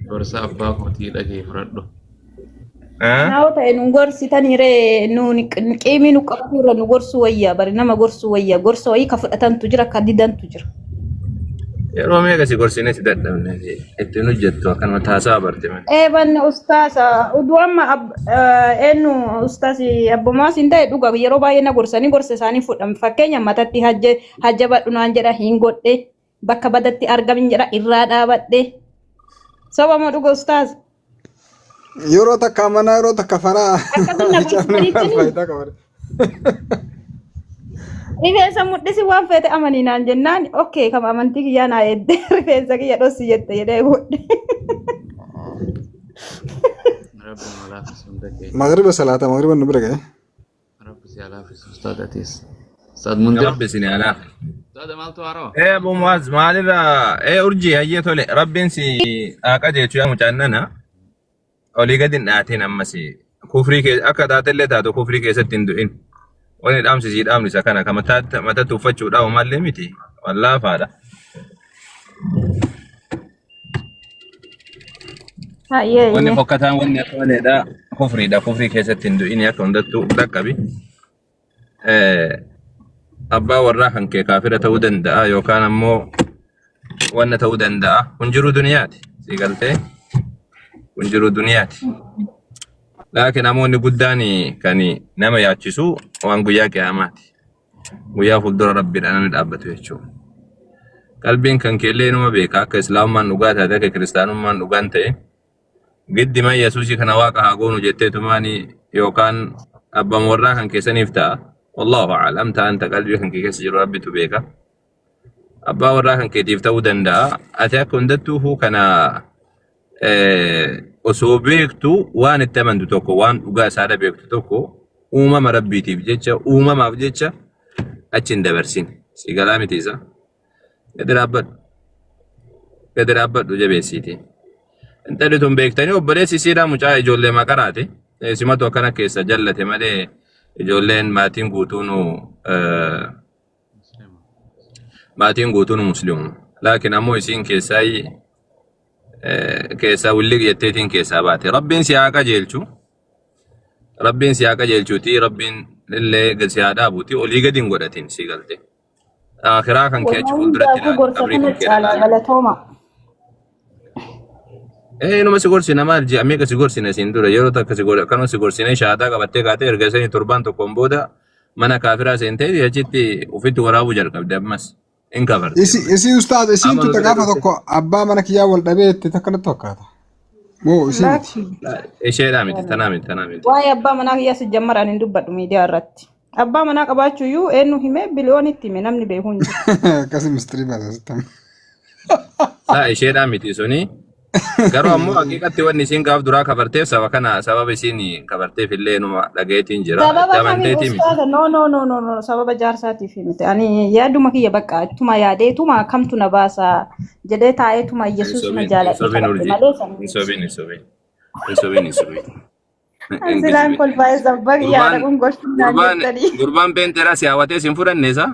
Gorsa abbaa kootii dhagee fudhadhu. Ah? Naa ta'e nu gorsitanii ree nuun qiimii nu qabatu irra nu gorsuu wayya bari nama gorsuu wayya gorsa wayii ka fudhatantu jira ka didantu jira. Yeroo meeqa si gorsine si dadhabne ittiin hojjettu akkanuma taasaa barte malee. Eeban ustaasa uduu amma eenyu ustaasi abbomaas hin ta'e dhuga yeroo baay'ee na gorsanii gorsa isaanii fudhan fakkeenya matatti hajjabadhu naan jedha hin godhe bakka badatti argamin jedha irraa dhaabadhe soba moo dhuga ustaas. Yeroo takka amanaa yeroo takka faraa. Akkasuma na Hijaabni maal gorsitaniittanii faayidaa qaba? Rifeensa mudhisi waan feete amanii naan jennaan okay kama amantii kiyyaa naa eedde rifeensa kiyya dhossi jette jedhee godhe. Rabbi nu laaffisu hunda keenya. Magriba salaata magriba nu bira ga'e. Rabbi si haa laaffisu ustaad atis. Ustaad Mundir. Rabbi isin haa laafisu. Ustaad maaltu haarawa? Ee Abu Muaz maalirra ee urjii hayyee tole rabbiin si haa qajeelchu yaa mucaan nana olii gadi hin dhaatin ammas kufrii kee akka taatellee taatu kufrii keessatti hin du'in wani dhaamsi sii dhaamni isa kana ka mataatti matatti uffachuudhaa homaallee miti wallaafaadha. Hayyee Wanni hayyee. fokkataan wanni akka maleedha kufriidha kufrii keessatti hin du'in akka hundattuu dhaqqabi. Abbaa warraa kan kee kaafira ta'uu danda'a yookaan ammoo wanna ta'uu danda'a. Kun jiruu duniyaati. Sii galtee kun jiruu duniyaati. Laakiin namoonni guddaan kan nama yaachisu waan guyyaa qiyaamaati. Guyyaa fuuldura rabbiidha namni dhaabbatu jechuudha. Qalbiin kan keellee numa beeka akka islaamummaan dhugaa taate akka kiristaanummaan dhugaan ta'e giddi man yesuusii kana waaqa haa goonu jetteetumaani yookaan abbaan warraa kan keessaniif ta'a. Wallaahu a'lam ta'an ta qalbii kan kee keessa jiru rabbitu beeka. Abbaa warraa kan keetiif ta'uu danda'a. Ati akka hundattuu kana osoo beektu waan itti amantu tokko waan dhugaa isaadha beektu tokko uumama rabbiitiif jecha uumamaaf jecha achi hin dabarsin. Si galaa miti isa. Gadi dhaabbadhu. Gadi dhaabbadhu jabeessiiti. Intalli tun beektanii obboleessi isiidhaa mucaa ijoollee maqaraati. Simatu akkana keessa jallate malee ijoolleen maatiin guutuunu maatiin guutuun musliimuma. Laakiin ammoo isiin keessaa keessaa williq jetteetiin keessaa baate. Rabbiin si haa qajeelchu. Rabbiin si haa qajeelchuuti. Rabbiin illee gad si haa dhaabuuti. Olii gadi hin godhatin si galte. Akhiraa kan kee achi Wallahi fuulduratti hundaafuu ilaali. gorsa Qabrii kana kan kee caalaa ilaali. galatooma. Ee numa si gorsina maal ji'a meeqa si gorsina siin dura yeroo takka si gor akkanuma si gorsine shaataa qabattee kaatee erga sanii torbaan tokkoon booda mana kaafiraa seentee achitti ofitti waraabuu jalqabde ammas hin kafarte Isi ammas. isi ustaaz isiin Amma nu tuta bira gaafa dhufte. tokko abbaa mana kiyyaa wal dhabee itti takka natti fakkaata. Moo isii miti. Lakki. Isheedhaa miti tanaa miti tanaa miti. Waa'ee abbaa manaa kiyyaa si jammaraan hin dubbadhu miidiyaa irratti. Abbaa manaa qabaachuu iyyuu eenyu hime biliyoonitti hime namni beeku hin jiru. Akkasi mistirii baasa sitti. Laa isheedhaa miti suni. Garuu ammoo haqiiqatti wanni isiin gaaf duraa kafarteef saba kana sababa isiin kafarteef illee numa dhagayeetiin jira. Sababa Itti kamiin amanteetii miti. ustaaza no no no no no sababa jaarsaatiif miti ani yaaduma kiyya bakka ittuma yaadeetuma kamtu na baasa jedhee taa'eetuma Hin yesuusuma sobin hin jaaladhe sobin kadhadhe urjii. malee san Hin sobin hin sobin. Hin sobin hin sobin. Hin Silaan kijibin. kolfaa'ee sabba kiyyaadha Gurbaan kun gochuun naan gurbaan jettanii. gurbaan peenteeraa si hawwatee si hin fudhanne isaa?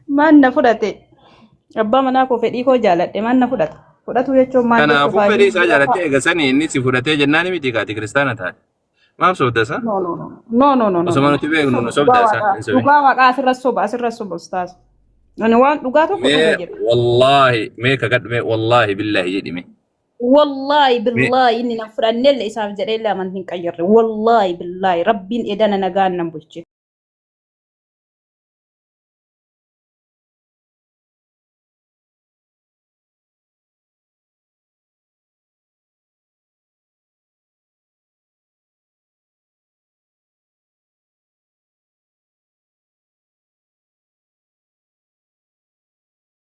Maan na fudhate? Abbaa manaa koo fedhii koo jaaladhe maan na fudhata? Fudhatu jechuun maal jechuu Kanaafuu fedhii faayidaa isaa jaalattee eega sanii inni si fudhatee jennaan miti kaati kiristaana taate. Maaf sobda isaa? No no no no no no no Osoma no. nuti beeknu nu Dhugaa sobda isaa waaqaa hin sobin. dhugaa waaqaa asirra soba asirra soba ustaaz. Ani waan dhugaa tokko Mee dhuga jedha. wallaahi mee kakadhu mee wallaahi billaahi jedhi mee. Wallaahi Mee billaahi inni na fudhannellee isaaf jedhee illee amantii hin qayyarre. Wallaahi billaahi rabbiin edana nagaan nan bulche.